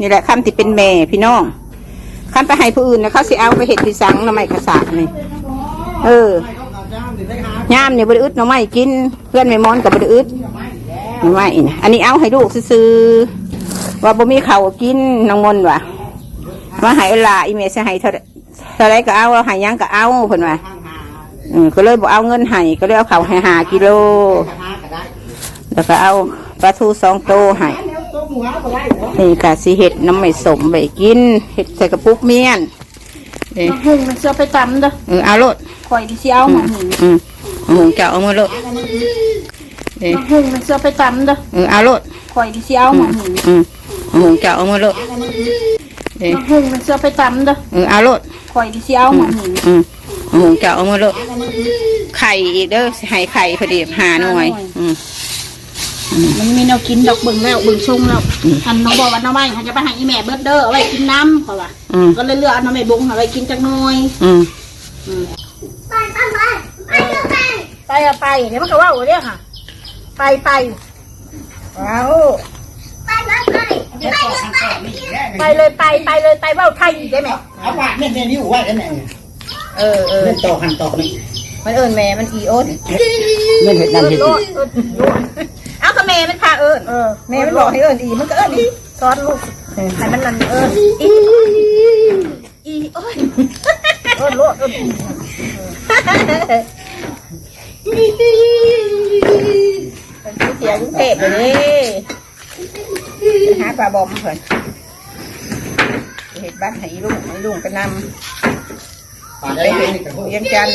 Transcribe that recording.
ນີ້ແຫຼະຄຳທີ່ເປັນແມ່ພີ່ນ້ອງ. ຄັນໄປໃຫ້ຜູ້ອື່ນນະ ເຂົາຊິເອົາໄປເຮັດທີ່ສັງ ໜໍ່ໄມ້ກະສາກນີ້. ເອີ ຍາມນີ້ບໍ່ໄດ້ອຶດໜໍ່ໄມ້ກິນ, ເຮືອນແມ່ມອນກໍບໍ່ໄດ້ອຶດໜໍ່ໄມ້ນະ. ອັນນີ້ເອົາໃຫ້ລູກຊື່ໆ ວ່າບໍ່ມີເຂົ້າກິນ. ນ້ອງມົນວ່າ ມາໃຫ້ເອີ່ນຫຼ້າ ອີແມ່ຊິໃຫ້ເທົ່າ ເທົ່າໃດກໍເອົາ, ໃຫ້ຫຍັງກໍເອົາ ເພິ່ນວ່າ. ເອີ ກໍເລີຍບໍ່ເອົາເງິນໃຫ້, ກໍເລີຍເອົາເຂົ້າໃຫ້ຫ້າກິໂລ ແລ້ວກໍເອົາປາທູສອງໂຕໃຫ້. ນີ້ກະຊິເຮັດໜໍ່ໄມ້ສົ້ມໄວ້ກິນ, ເຮັດໃສ່ກະປຸກມ້ຽນ. ເອີ ໝາກຫຸ່ງມັນຊິເອົາໄປຕຳເດີ. ເອີ ເອົາໂລດ. ຂ້ອຍນີ້ຊິເອົາໝາກຫຸ່ງ. ອືມ ໝາກຫຸ່ງເຈົ້າເອົາໝົດໂລດ. ເອີ ໝາກຫຸ່ງມັນຊິເອົາໄປຕຳເດີ. ເອີ ເອົາໂລດ. ຂ້ອຍນີ້ຊິເອົາໝາກຫຸ່ງ. ອືມ ໝາກຫຸ່ງເຈົ້າເອົາໝົດໂລດ. ເອີ ໝາກຫຸ່ງມັນຊິເອົາໄປຕຳເດີ. ເອີ ເອົາໂລດ. ຂ້ອຍນີ້ຊິເອົາໝາກຫຸ່ງ. ອືມ ໝາກຫຸ່ງເຈົ້າເອົາໝົດໂລດ. ໄຂ່ອີກເດີ, ຊິໃຫ້ໄຂ່ພໍດີຫ້າໜ່ວຍ. ອືມ ມັນມີແນວກິນດອກ, ເບິ່ງແລ້ວ ເບິ່ງຊົງແລ້ວ. ອືມ ອັນນ້ອງບອກວ່າໜໍ່ໄມ້ຫັ້ນຈະໄປໃຫ້ອີແມ່ເບິດເດີ, ເອົາໄວ້ກິນນຳ ເຂົາວ່າ. ອືມ ກໍເລີຍເລືອກເອົາໜໍ່ໄມ້ບົງຫັ້ນໄວ້ກິນຈັກໜ່ວຍ. ອືມ ອືມ ໄປ ໄປ ໄປ ໄປ ດຽວມັນກໍເວົ້າເດ້ຫະ. ໄປ ໄປ ເອົາ ໄປ ໄປ ໄປ ໄປເລີຍ ໄປ ໄປເລີຍ ໄປ ເວົ້າໄທອີກໄດ້ແມ່. ເອົາປາກແມ່ນແມ່ນິ້ວໄວ້ໄດ້ແມ່. ເອີ ເອີ ແມ່ນຕອກຫັ້ນຕອກນີ້ ມັນເອີ້ນແມ່ມັນອີໂອນ. ແມ່ນເຮັດນັ້ນເຮັດນີ້. ເອົາ ກໍແມ່ມັນພາເອີ້ນ. ເອີ ແມ່ມັນບອກໃຫ້ເອີ້ນອີ ມັນກໍເອີ້ນອີ. ສອນລູກ ເອີ ໃຫ້ມັນນັ້ນເອີ້ນອີ ອີ ໂອ້ຍ ເອີ້ນໂລດ ເອີ້ນອີ. ໄປທ່ຽວກຸງເທບເລີຍເດ້ ໄປຫາປ້າບອມເພິ່ນ ໄປເຮັດບັດໃຫ້ອີລຸງ ອີລຸງໄປນຳ ໄປເຮັດວຽງຈັນ.